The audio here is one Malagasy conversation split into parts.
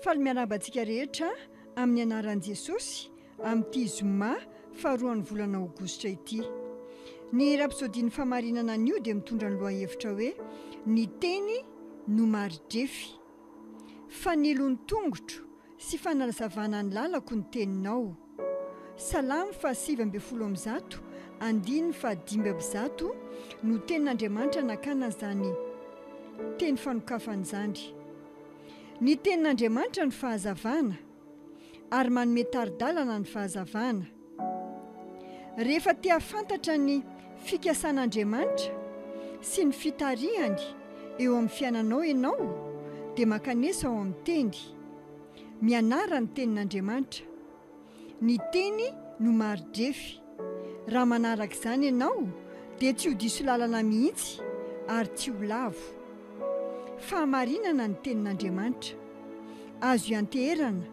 Faly miarahaba antsika rehetra amin'ny anaran'i Jesosy amin'ity zoma faharoan'ny volana aogositra ity. Ny Rapsodian'ny Fahamarinana anio dia mitondra ny lohahevitra hoe Ny Teny no Mari-drefy. Fanilo ny tongotro sy fanazavana ny lalako ny teninao. Salamo faha 119 andininy faha 105 no tenin'Andriamanitra nakana izany teny fanokafana izany. Ny tenin'Andriamanitra no fahazavana ary manome tari-dalana ny fahazavana. Rehefa te hahafantatra ny fikasan'Andriamanitra sy ny fitarihany eo amin'ny fiainanao ianao dia mankanesa ao amin'ny Teny. Mianara ny Tenin'Andriamanitra. Ny Teny no mari-drefy. Raha manaraka izany ianao dia tsy ho diso lalana mihitsy ary tsy ho lavo. Fahamarinana ny Tenin'Andriamanitra. Azo ianteherana.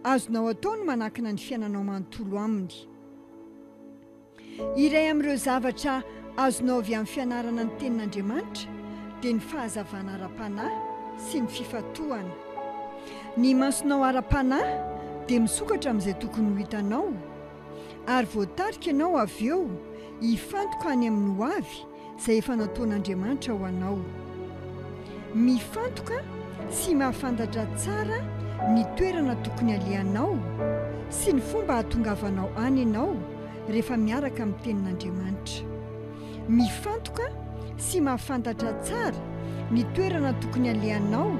Azonao atao ny manankina ny fiainanao manontolo aminy. Iray amin'ireo zavatra azonao avy amin'ny fianarana ny Tenin'Andriamanitra dia ny fahazavana ara-panahy sy ny fifantohana. Ny masonao ara-panahy dia misokatra amin'izay tokony ho hitanao, ary voatarika ianao avy eo hifantoka any amin'ny hoavy izay efa nataon'Andriamanitra ho anao. Mifantoka sy mahafantatra tsara ny toerana tokony halehanao sy ny fomba hahatongavanao any ianao rehefa miaraka amin'ny Tenin'Andriamanitra. Mifantoka sy mahafantatra tsara ny toerana tokony halehanao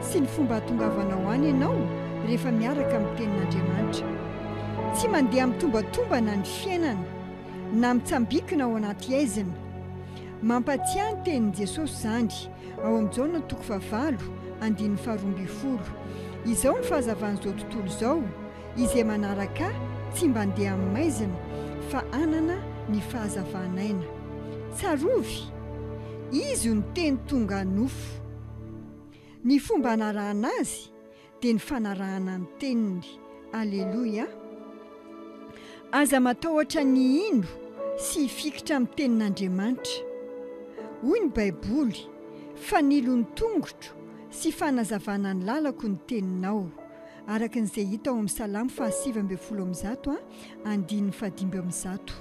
sy ny fomba hahatongavanao any ianao rehefa miaraka amin'ny Tenin'Andriamanitra. Tsy mandeha mitombatombana ny fiainana. na mitsambikina ao anaty haizina. Mampatsiahy ny tenin'i Jesosy izany, ao amin'ny Jaona toko fahavalo, andininy faharoambinifolo, Izao no fahazavan'izao tontolo izao, izay manaraka Ahy tsy mba handeha amin'ny maizina, fa hanana ny fahazavan'aina. Tsarovy! Izy no Teny tonga nofo. Ny fomba hanarahana Azy dia ny fanarahana ny teniny. Aleloia! Aza matahotra ny hino sy hifikitra amin'ny tenin'Andriamanitra. Hoy ny Baiboly, Fanilo ny tongotro sy fanazavana ny lalako ny teninao, araka ny izay hita ao amin'ny Salamo faha 119 andininy faha 105.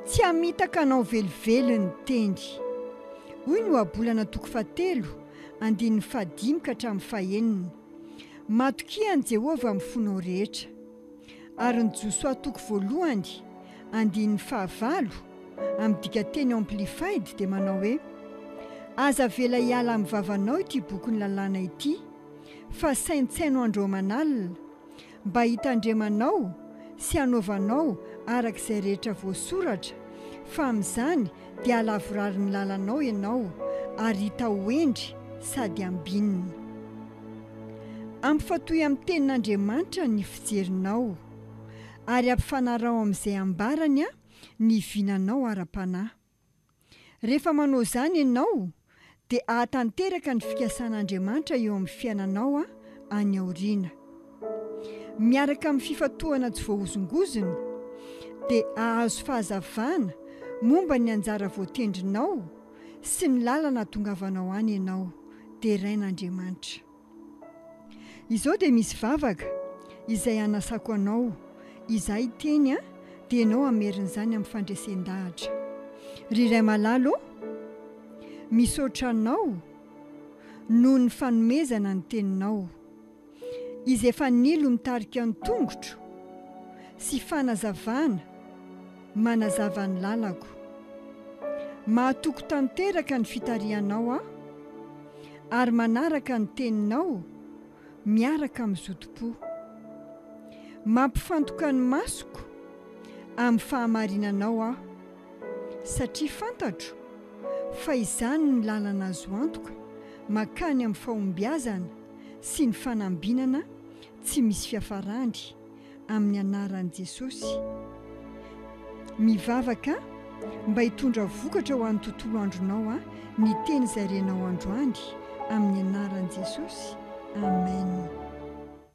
Tsy hamitaka anao velively ny teny. Hoy ny Ohabolana toko fahatelo, andininy fahadimy ka hatramin'ny fahenina, Matokia an'i Jehovah amin'ny fonao rehetra. Ary ny Josoa toko voalohany, andininy fahavalo, amin'ny dikanteny Amplified dia manao hoe, Aza avela hiala amin'ny vavanao ity bokin'ny lalàna ity, fa saintsaino andro aman'alina, mba hitandremanao sy hanaovanao araka izay rehetra voasoratra, fa amin'izany dia halavorary ny lalanao ianao ary hita ho hendry sady ambinina. Ampifatohy amin'ny Tenin'Andriamanitra ny fijerinao, ary ampifanaraho amin'izay ambarany ny vinanao ara-panahy. Rehefa manao izany ianao, dia hahatanteraka ny fikasan'Andriamanitra eo amin'ny fiainanao any aoriana. Miaraka amin'ny fifantohana tsy voahozongozona, dia hahazo fahazavana momba ny anjara voatendrinao sy ny lalana hahatongavanao any ianao. Derain'Andriamanitra. Izao dia misy vavaka izay hanasako anao, izaho hiteny an, dia ianao hamerina izany amin'ny fandresen-dahatra. Ry Ray malala ô, misaotra Anao noho ny fanomezana ny Teninao, izay fanilo mitarika ny tongotro sy fanazavana manazava ny lalako. Mahatoky tanteraka ny fitarihanao aho, ary manaraka ny teninao miaraka amin'ny zotom-po. Mampifantoka ny masoko amin'ny fahamarinanao aho, satria fantatro fa izany no lalana azo antoka mankany amin'ny fahombiazana sy ny fanambinana tsy misy fiafarany. amin'ny anaran'i Jesosy. Mivavaka mba hitondra vokatra ho an'ny tontolo andronao aho ny teny izay renao androany amin'ny anaran'i Jesosy. Amen.